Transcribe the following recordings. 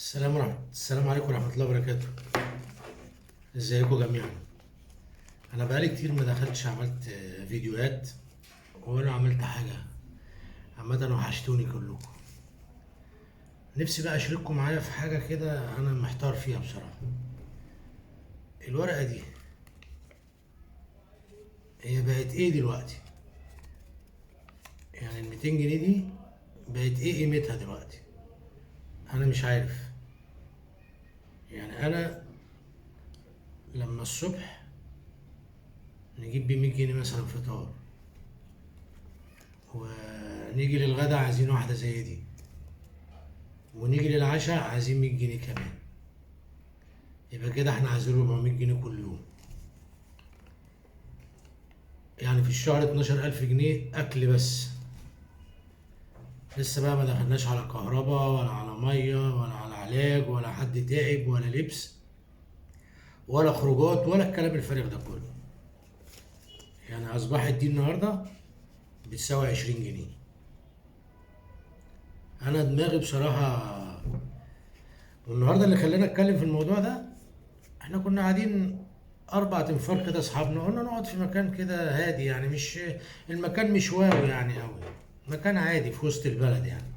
السلام عليكم ورحمة الله وبركاته. ازيكم جميعا؟ انا بقالي كتير ما دخلتش عملت فيديوهات ولا عملت حاجة. عامة وحشتوني كلكم. نفسي بقى اشارككم معايا في حاجة كده انا محتار فيها بصراحة. الورقة دي هي بقت ايه دلوقتي؟ يعني ال 200 جنيه دي بقت ايه قيمتها دلوقتي؟ انا مش عارف. يعني انا لما الصبح نجيب ب 100 جنيه مثلا فطار، ونيجي للغدا عايزين واحدة زي دي، ونيجي للعشاء عايزين 100 جنيه كمان، يبقى كده احنا عايزين 400 جنيه كل يوم. يعني في الشهر 12000 جنيه اكل بس. لسه بقى ما دخلناش على كهرباء ولا على مية ولا على علاج ولا حد تعب ولا لبس ولا خروجات ولا الكلام الفارغ ده كله. يعني اصبحت دي النهارده بتساوي 20 جنيه. انا دماغي بصراحة، والنهارده اللي خلانا اتكلم في الموضوع ده، احنا كنا قاعدين 4 تنفار كده اصحابنا، قلنا نقعد في مكان كده هادي، يعني مش المكان مش واو يعني قوي، مكان عادي في وسط البلد يعني.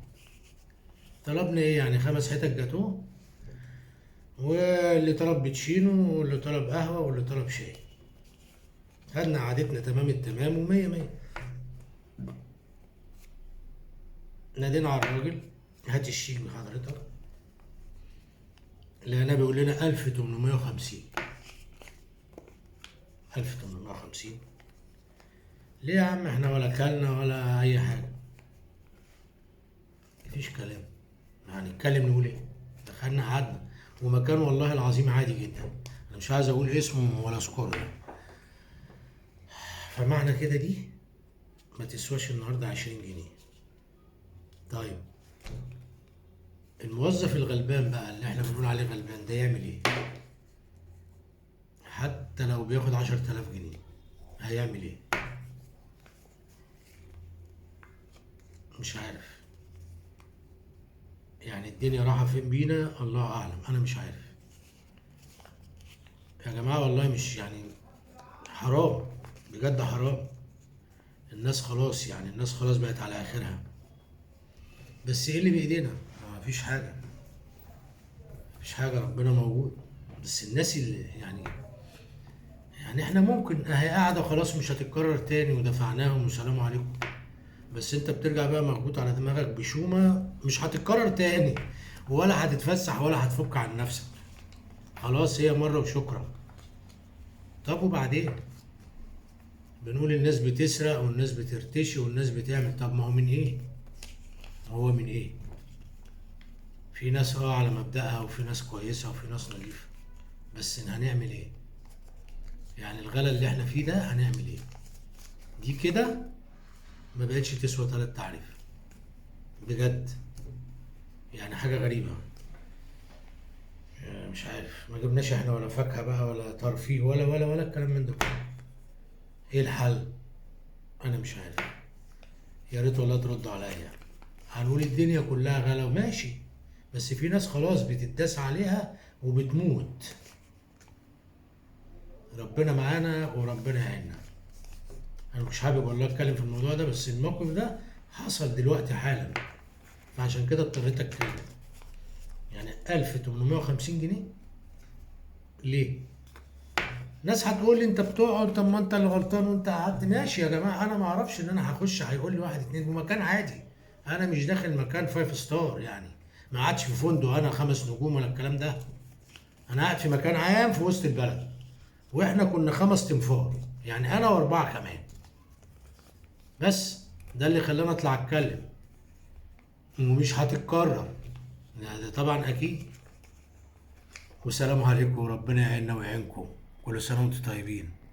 طلبنا ايه يعني؟ 5 حتت جاتوه، واللي طلب بتشينو، واللي طلب قهوة، واللي طلب شاي. خدنا عادتنا تمام التمام ومية مية. نادينا على الراجل، هات الشيك بحضرتك. لقيناه بيقول لنا 1850. 1850 ليه يا عم؟ احنا ولا كلنا ولا اي حاجة، مفيش كلام، هنتكلم نقول ايه؟ دخلنا قعدنا، ومكان والله العظيم عادي جدا، انا مش عايز اقول اسمه ولا اذكره يعني. فمعنى كده دي ما تسواش النهارده 20 جنيه. طيب الموظف الغلبان بقى اللي احنا بنقول عليه غلبان ده يعمل ايه؟ حتى لو بياخد 10000 جنيه هيعمل ايه؟ مش عارف. يعني الدنيا رايحة فين بينا الله اعلم، انا مش عارف يا جماعة والله. مش يعني حرام بجد، حرام. الناس خلاص يعني، الناس خلاص بقت على اخرها. بس ايه اللي بايدينا؟ ما فيش حاجة، مفيش حاجة، ربنا موجود. بس الناس اللي يعني احنا ممكن اهي قاعدة خلاص مش هتتكرر تاني ودفعناهم وسلام عليكم، بس انت بترجع بقى مخبوط على دماغك بشومه مش هتتكرر تاني، ولا هتتفسح ولا هتفك عن نفسك، خلاص هي مرة وشكرا. طب وبعدين؟ بنقول الناس بتسرق والناس بترتشي والناس بتعمل، طب ما هو من ايه؟ هو من ايه؟ في ناس على مبدأها، وفي ناس كويسة، وفي ناس نظيفة، بس هنعمل ايه؟ يعني الغلا اللي احنا فيه ده هنعمل ايه؟ دي كده ما بقتش تسوى 3 تعريف بجد، يعني حاجة غريبة. مش عارف، ما جبناش احنا ولا فاكهة بقى ولا ترفيه ولا ولا ولا الكلام من ده كله. ايه الحل؟ انا مش عارف. يا ريت والله تردوا عليا. هنقول الدنيا كلها غلا وماشي، بس في ناس خلاص بتداس عليها وبتموت. ربنا معانا وربنا يعيننا. انا مش حابب والله اتكلم في الموضوع ده، بس الموقف ده حصل دلوقتي حالا، فعشان كده اضطريت اتكلم. يعني 1850 جنيه ليه؟ ناس هتقول لي انت بتقعد، طب ما انت اللي غلطان وانت قعدت. ماشي يا جماعة، انا ما اعرفش ان انا هخش هيقول لي 1 2، ومكان عادي، انا مش داخل مكان 5 ستار يعني، ما قعدتش في فندق انا 5 نجوم ولا الكلام ده، انا قاعد في مكان عام في وسط البلد، واحنا كنا 5 تنفار، يعني انا و4 كمان. بس ده اللي خلاني اطلع اتكلم، ومش هتتكرر ده طبعا اكيد. والسلام عليكم، وربنا يعيننا ويعينكم، كل سنة وانتم طيبين.